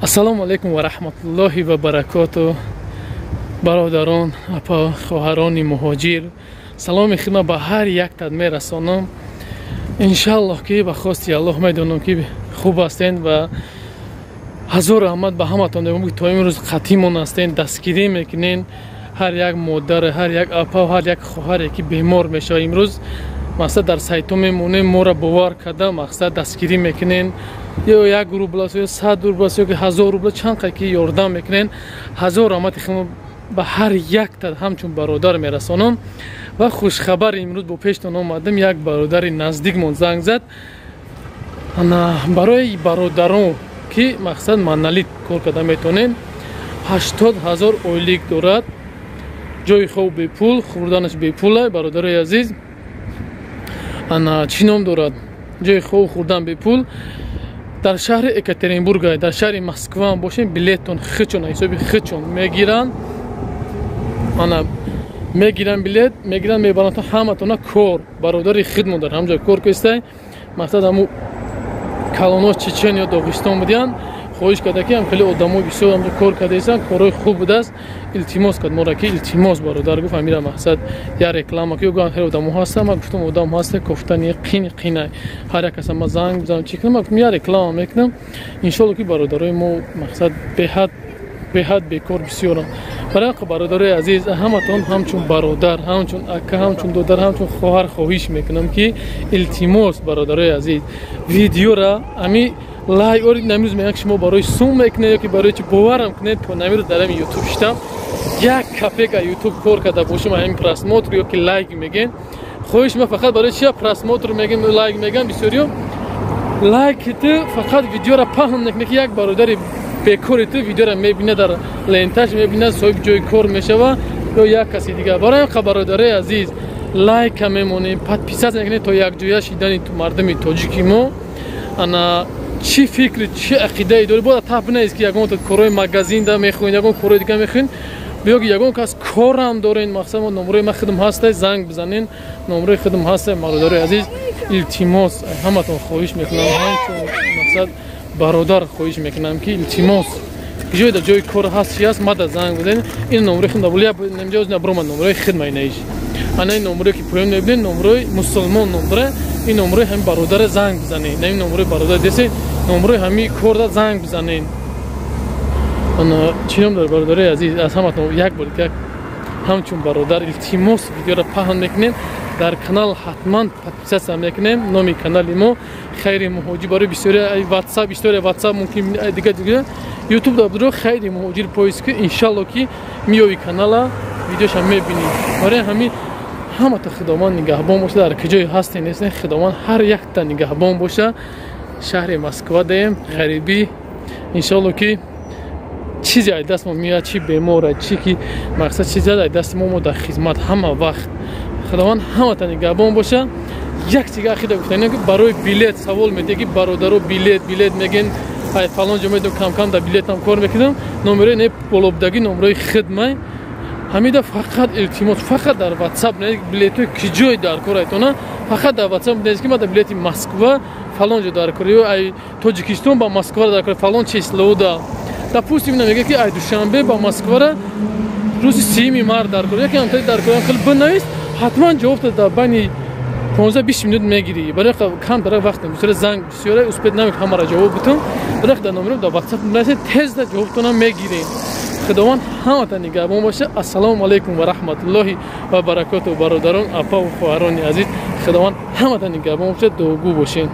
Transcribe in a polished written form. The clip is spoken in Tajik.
Ассалому алайкум ва раҳматуллоҳи ва баракоту. Бародарон, апа, хоҳарони муҳоҷир, саломи хидма ба ҳар як тад мерасонам. Иншаллоҳ ки ба хости Аллоҳ медонам ки хуб ҳастен ва ҳазор раҳмат ба ҳаматон мегӯям ки то имрӯз қатъимон ҳастен, дастгирӣ мекунен. Ҳар як модар, ҳар як апа, ҳар як хоҳаре ки бемор мешавад имрӯз, мақсад дар сайтҳо мемонем, моро бовар карда мақсад дастгирӣ мекунен. Ё 1 рубл аст, ё 100 рубл аст, ё ки 1000 рубл, чанд қадр ки ёрдам мекунен. Ҳазор раҳмати худро ба ҳар як тад ҳамчун бародар мерасонам. Ва хушхабар имрӯз бо пештон омадам. Як бародари наздикмон занг зад. Ана барои бародарон ки мақсад маналит кор карда метонен, 80 000 ойлик дорад, ҷои хоб бепул, хӯрданаш бепул. Бародарои азиз, ана чӣ ном дорад? Ҷои хоб, хӯрдан бепул дар шаҳри Екатеринбург, дар шаҳри Москва ҳам бошем, билеттон хичон ҳисоби хичон мегиранд. Ана мегиранд билет, мегиранд, мебаранд ҳаматона кор. Бародари хидмон дар ҳамҷо кор кестай. Мақсад ҳаму калоно Чечен ё Доғистон будиянд, хоҳиш карда ки ҳам хеле одамо бисёр ҳамҷо кор кардаистанд, корҳои хуб будааст. Илтимос кард моро ки илтимос, бародар, гуфт ҳамира мақсад я реклама ки гуфт хеле одамо ҳастанд. Ман гуфтам одам ҳаста, кофтани қин қина, ҳар як каса ман занг бизанам, чӣ кунам? Ман гуфтам я реклама мекунам, иншоалло ки бародарои мо мақсад беҳад беҳад бекор бисёранд. Барои бародарои азиз, ҳаматон ҳамчун бародар, ҳамчун ака, ҳамчун додар, ҳамчун хоҳар хоҳиш мекунам ки илтимос, бародарои азиз, видеора ами лайк ори намирӯз мегӯям ки шумо барои сум мекунед ё ки барои чи боварам кунед, то намирӯз дар ҳамин ютуб шитам як копейка ютуб кор карда бошам, ҳамин просмотр ё ки лайк мегӯем. Хоҳиш ма фақат барои чия просмотр мегӯем, лайк мегӯям бисёриё. Лайк ту фақат видеора паҳн мекунед ки як бародари бекори ту видеора мебинад, дар ленташ мебинад, соҳиби ҷои кор мешава ё як каси дигар. Барои ҳам бародарои азиз, лайка мемонем, подписаться мекунед то якҷоя шидани мардуми тоҷики мо. Ана чӣ фикри, чӣ ақидае дорӣ, бояд таф бинавис ки ягон корҳои магазин да мехоҳед, ягон корҳои дига мехоҳед, биё ки ягон кас корам дорен. Мақсад мо номрои ман худам ҳастай, занг бизанен, номрои худам ҳастай. Бародарои азиз, илтимос ҳаматон хоҳиш мекунам, ҳамчун мақсад бародар хоҳиш мекунам ки илтимос, ҷой дар ҷои кор ҳаст, чи ҳаст, мада занг бизанед. Ин номрои худам наброма, номрои хидмаи наиш. Ана ин номрое ки поён мебинед, номрои мусулмон ном дорад. Ин номрои ҳамин бародаре занг бизанед, ин номрои бародар десед, номрои ҳамин корда занг бизанед. Ана чӣ ном дорад, бародарои азиз, аз ҳаматон як бор як ҳамчун бародар илтимос, видеоро паҳн мекунем, дар канал ҳатман подписаться мекунем. Номи канали мо Хайри муҳоҷир. Барои бисёри ватсап, история ватсап мумкин, дига дига ютуб дар будро Хайри муҳоҷир поиск, иншалло ки миёви канала, видеоша мебинӣ. Барои ҳамин ҳамата Худованд нигаҳбон боша, дар куҷое ҳастен нестен, Худованд ҳар якта нигаҳбон боша. Шаҳри Москва даем, ғарибӣ, иншалло ки чизе ай даст мо меояд, чи бемора, чи ки мақсад чизе ай дасти мо, мо дар хизмат ҳама вақт. Худованд ҳамата нигаҳбон боша. Як чига ахида гуфтанем ки барои билет савол медиҳе ки бародаро билет билет мегӯен, ай фалон ҷо медом, камкам дар билетам кор мекунам. Номерои не болобудагӣ, номерои хидмай ҳамида. Фақат илтимос, фақат дар ватсап билетҳои ки ҷой дар кор айтона, фақат дар ватсап бинавис ки ман дар билети Москва фалон ҷо дар кор ё ай Тоҷикистон ба Москва дар кор фалон числода. Допустим, мега ки ай Душанбе ба Москвара рӯзи 30 март дар кор, яке ҳамтари дар кор хел бинавис, ҳатман ҷавобта дар байни 15-20 минут мегирӣ. Барои камтара вақт бисёре занг, бисёре успеть намекунам ҳамаро ҷавоб битам. Барои дар номерам дар ватсап бинависед, тезда ҷавобтонам мегирем. Худованд ҳамата нигаҳбон боша. Ассалому алайкум ва раҳматуллоҳи ва баракоту. Бародарон, апа ва хоҳарони азиз, Худованд ҳамата нигаҳбон боша, дуогӯ бошед.